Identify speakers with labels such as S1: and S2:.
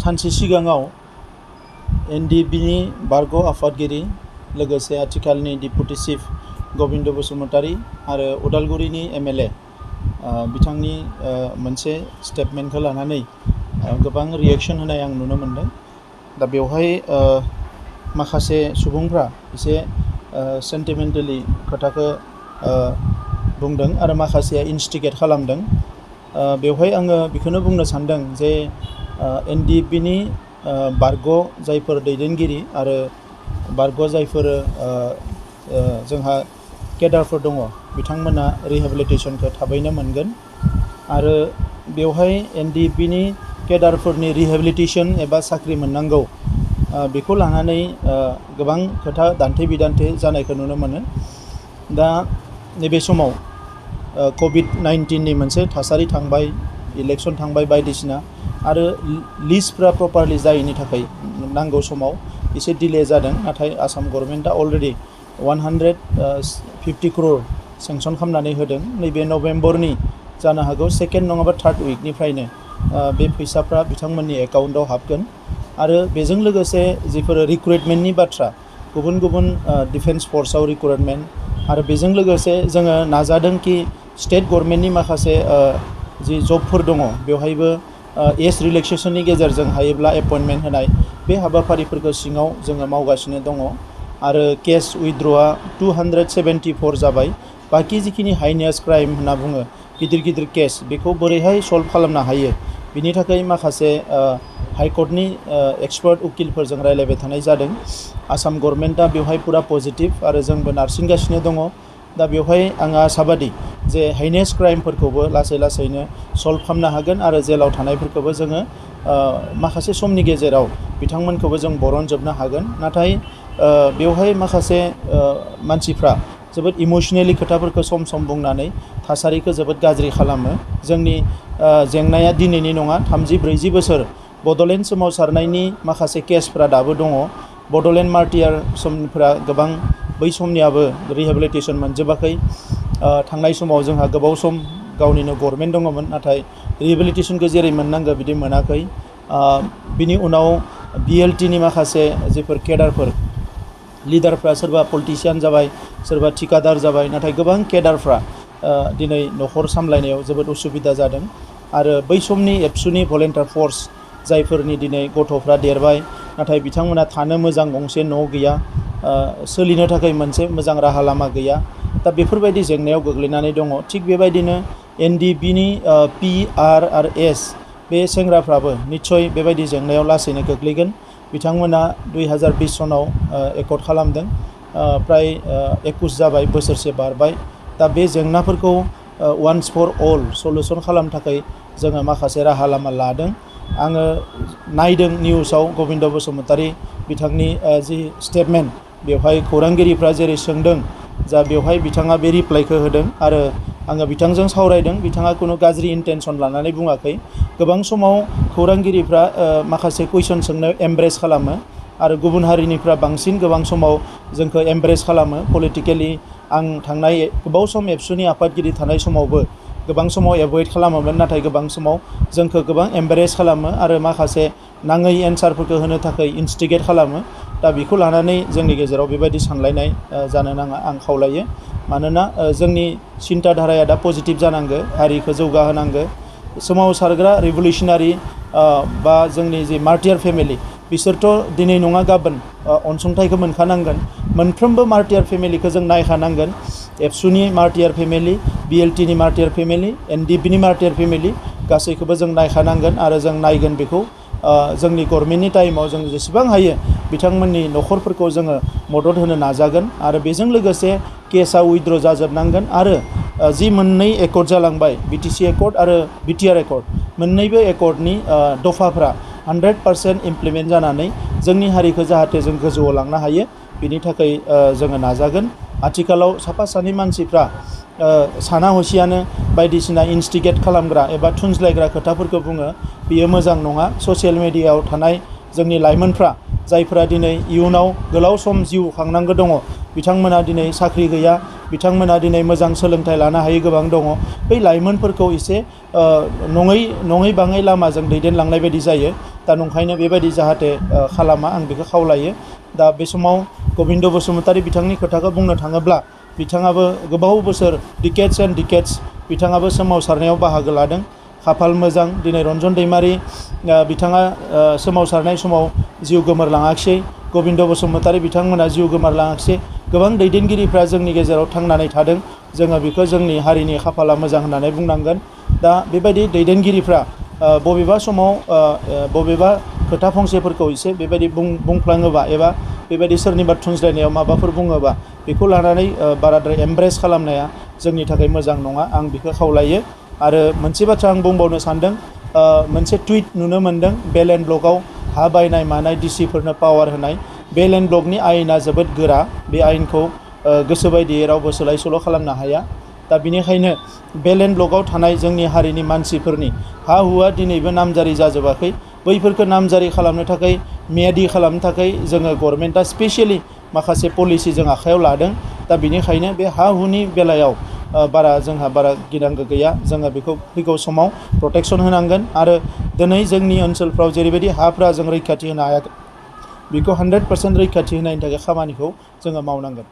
S1: सानसे सिगाङाव एनडिबिनि बारग' आफादगिरि लोगोसे आथिखालनि डिप्युटि चिफ गबिन्द बसुमतारी आरो उदालगुरिनि एमएलए बिथांनि मोनसे स्टेटमेन्टखौ लानानै गोबां रिएक्शन होनाय आं नुनो मोनदों। दा बेवहाय माखासे सुबुंफ्रा एसे सेन्टिमेन्टेलि खोथाखौ बुंदों आरो माखासेया इन्स्टिगेट खालामदों। बेवहाय आङो बेखौनो बुंनो सानदों जे एनडिबिनि बारग' जायफोर दैदेनगिरि आरो बारग' जायफोर जोंहा केडारफोर दङ बिथांमोना रिहेबिलिटेसनखौ थाबैनो मोनगोन आरो बेवहाय एनडिबिनि केडारफोरनि रिहेबिलिटेसन एबा साख्रि मोननांगौ बेखौ लानानै गोबां खोथा दान्थे बिदान्थे जानायखौ नुनो मोनो। दा नैबे समाव कभिड-19नि मोनसे थासारि थांबाय, इलेक्सन थांबाय बायदिसिना आरो लिस्टफ्रा प्रपारलि जायैनि थाखाय नांगौ समाव एसे डिले जादों। नाथाय आसाम गभर्नमेन्टआ अलरेडि 150 crore सेंसन खालामनानै होदों। नैबे नभेम्बरनि जानो हागौ सेकेन्ड नङाबा थार्ड उइकनिफ्रायनो बे फैसाफ्रा बिथांमोननि एकाउन्टआव हाबगोन आरो बेजों लोगोसे जिफोर रिक्रुइटमेन्टनि बाथ्रा गुबुन गुबुन डिफेन्स फर्सआव रिक्रुइटमेन्ट आरो बेजों लोगोसे जोङो नाजादों कि स्टेट गभर्नमेन्टनि माखासे जि जबफोर दङ बेवहायबो एज रिलेक्सेसननि गेजेरजों हायोब्ला एपइन्टमेन्ट होनाय बे हाबाफारिफोरखौ सिङाव जोङो मावगासिनो दङ आरो केस उइथड्रआ 274 जाबाय। बाखि जिखिनि हाइनेस क्राइम होनना बुङो गिदिर गिदिर केस बेखौ बोरैहाय सल्भ खालामनो हायो बिनि थाखाय माखासे हाइकर्टनि एक्सपार्ट उकिलफोरजों रायलायबाय थानाय जादों। आसाम गभर्नमेन्टआ बेवहाय पुरा पजिटिभ आरो जोंबो नारसिनगासिनो दङ। दा बेवहाय आङो आसाबादि जे हाइनेस क्राइमफोरखौबो लासै लासैनो सल्भ खालामनो हागोन आरो जेलाव थानायफोरखौबो जोङो माखासे समनि गेजेराव बिथांमोनखौबो जों बरनजोबनो हागोन। नाथाय बेवहाय माखासे मानसिफ्रा जोबोद इमोसनेलि खोथाफोरखौ सम सम बुंनानै थासारिखौ जोबोद गाज्रि खालामो। जोंनि जेंनाया दिनैनि नङा, 30-40 बोसोर बड'लेण्ड सोमावसारनायनि माखासे केसफ्रा दाबो दङ। बड'लेण्ड मार्टियार समफ्रा गोबां बै समनियाबो रिहेबिलिटेसन मोनजोबाखै। थांनाय समाव जोंहा गोबाव सम गावनिनो गभर्नमेन्ट दङमोन नाथाय रिहेबिलिटेसनखौ जेरै मोननांगौ बिदि मोनाखै। बिनि उनाव बिएलटिनि माखासे जिफोर केडारफोर लिडारफ्रा सोरबा पलिटिशियान जाबाय, सोरबा थिकादार जाबाय, नाथाय गोबां केडारफ्रा दिनै न'खर सामलायनायाव जोबोद उसुबिदा जादों आरो बै समनि एबसुनि भलेन्टियार फर्स जायफोरनि दिनै गथ'फ्रा देरबाय नाथाय बिथांमोना थानो मोजां गंसे न' गैया, सोलिनो थाखाय मोनसे मोजां राहा लामा गैया। दा बेफोरबायदि जेंनायाव गोग्लैनानै दङ। थिग बेबायदिनो एनडिबिनि PRRS बे सेंग्राफ्राबो निस्सय बेबायदि जेंनायाव लासैनो गोग्लैगोन। बिथांमोना 2020 सनाव एकर्ड खालामदों, प्राय 21 जाबाय, बोसोरसे बारबाय। दा बे जेंनाफोरखौ वान्स फर अल सलुसन खालामनो थाखाय जोङो माखासे राहा लामा लादों। आङो नायदों निउसाव गबिन्द बसुमतारी बिथांनि जि स्टेटमेन्ट बेवहाय खौरांगिरिफ्रा जेरै सोंदों जा बेवहाय बिथाङा बे रिप्लाइखौ होदों आरो आङो बिथांजों सावरायदों। बिथाङा खुनु गाज्रि इन्टेनसन लानानै बुङाखै। गोबां समाव खौरांगिरिफ्रा माखासे कुइसन सोंनायाव एमब्रेस खालामो आरो गुबुन हारिनिफ्रा बांसिन गोबां समाव जोंखौ एमब्रेस खालामो पलिटिकेलि। आं थांनाय गोबाव सम एबसुनि आफादगिरि थानाय समावबो गोबां समाव एभयड खालामोमोन नाथाय गोबां समाव जोंखौ गोबां एमब्रेस खालामो आरो माखासे नाङै एन्सारफोरखौ होनो थाखाय इन्स्टिगेट खालामो। दा बेखौ लानानै जोंनि गेजेराव बेबायदि सानलायनाय जानो नाङा आं खावलायो। मानोना जोंनि सिन्था धाराया दा पजिटिभ जानांगौ, हारिखौ जौगाहोनांगौ। सोमावसारग्रा रिभलिउसनारि बा जोंनि जि मार्टियार फेमिलि बिसोरथ' दिनै नङा गाबोन अनसुंथाइखौ मोनखानांगोन। मोनफ्रोमबो मार्टियार फेमिलिखौ जों नायखानांगोन। एबसुनि मार्टियार फेमिलि, बिएलटिनि मार्टियार फेमिलि, एनडिबिनि मार्टियार फेमिलि गासैखौबो जों नायखानांगोन आरो जों नायगोन बेखौ। जोंनि गभर्नमेन्टनि टाइमाव जों जेसेबां हायो बिथांमोननि न'खरफोरखौ जोङो मदद होनो नाजागोन आरो बेजों लोगोसे केसआ उइथड्र जाजोबनांगोन आरो जि मोननै एकर्ड जालांबाय बिटिसि एकर्ड आरो बिटिआर एकर्ड मोननैबो एकर्डनि दफाफ्रा 100% इमप्लिमेन्ट जानानै जोंनि हारिखौ जाहाथे जों गोजौआव लांनो हायो बिनि थाखाय जोङो नाजागोन। आथिखालाव साफा सानै मानसिफ्रा साना हसियानो बायदिसिना इन्स्टिगेट खालामग्रा एबा थुनज्लायग्रा खोथाफोरखौ बुङो, बियो मोजां नङा। ससियेल मिडियायाव थानाय जोंनि लाइमोनफ्रा जायफोरा दिनै इयुनाव गोलाव सम जिउ खांनांगौ दङ बिथांमोना दिनै साख्रि गैया, बिथांमोना दिनै मोजां सोलोंथाइ लानो हायै गोबां दङ। बै लाइमोनफोरखौ एसे नङै बाङै लामाजों दैदेनलांनाय बायदि जायो। दा नंखायनो बेबायदि जाहाथे खालामा आं बेखौ खावलायो। दा बे समाव गबिन्द बसुमतारी बिथांनि खोथाखौ बुंनो थाङोब्ला बिथाङाबो गोबाव बोसोर डिकेड्स एन्ड डिकेड्स बिथाङाबो सोमावसारनायाव बाहागो लादों। खाफाल मोजां दिनै रन्जन दैमारि बिथाङा सोमावसारनाय समाव जिउ गोमोरलाङाखिसै। गबिन्द बसुमतारी बिथांमोना जिउ गोमोरलाङाखिसै। गोबां दैदेनगिरिफ्रा जोंनि गेजेराव थांनानै थादों। जोङो बेखौ जोंनि हारिनि खाफाला मोजां होननानै बुंनांगोन। दा बेबायदि दैदेनगिरिफ्रा बबेबा समाव बबेबा खोथा फंसेफोरखौ एसे बेबायदि बुंफ्लाङोबा एबा बेबायदि सोरनिबा थुनज्लायनायाव माबाफोर बुङोबा बेखौ लानानै बाराद्राय एमब्रेस खालामनाया जोंनि थाखाय मोजां नङा। आं बेखौ खावलायो। आरो मोनसे बाथ्रा आं बुंबावनो सानदों। मोनसे टुइट नुनो मोनदों बेल एन्ड ब्लकआव हा बायनाय मानाय डिसिफोरनो पावार होनाय। बेल एन्ड ब्लकनि आयेना जोबोद गोरा। बे आयेनखौ गोसो बायदियै रावबो सोलाय सोल' खालामनो हाया। दा बिनिखायनो बेल एन्ड ब्लकआव थानाय जोंनि हारिनि मानसिफोरनि हा हुआ दिनैबो नामजारि जाजोबाखै। बैफोरखौ नामजारि खालामनो थाखाय मियादि खालामनो थाखाय जोङो गभर्नमेन्टआ स्पेसियेलि माखासे पलिसि जों आखायाव लादों। दा बिनिखायनो बे हा हुनि बेलायाव जोंहा बारा गिनांगौ गैया। जोङो बेखौ फैगौ समाव प्रटेक्सन होनांगोन। आरो दिनै जोंनि ओनसोलफ्राव जेरैबायदि हाफ्रा जों रैखाथि होनो हायाखै बेखौ 100% रैखाथि होनायनि थाखाय खामानिखौ जोङो मावनांगोन।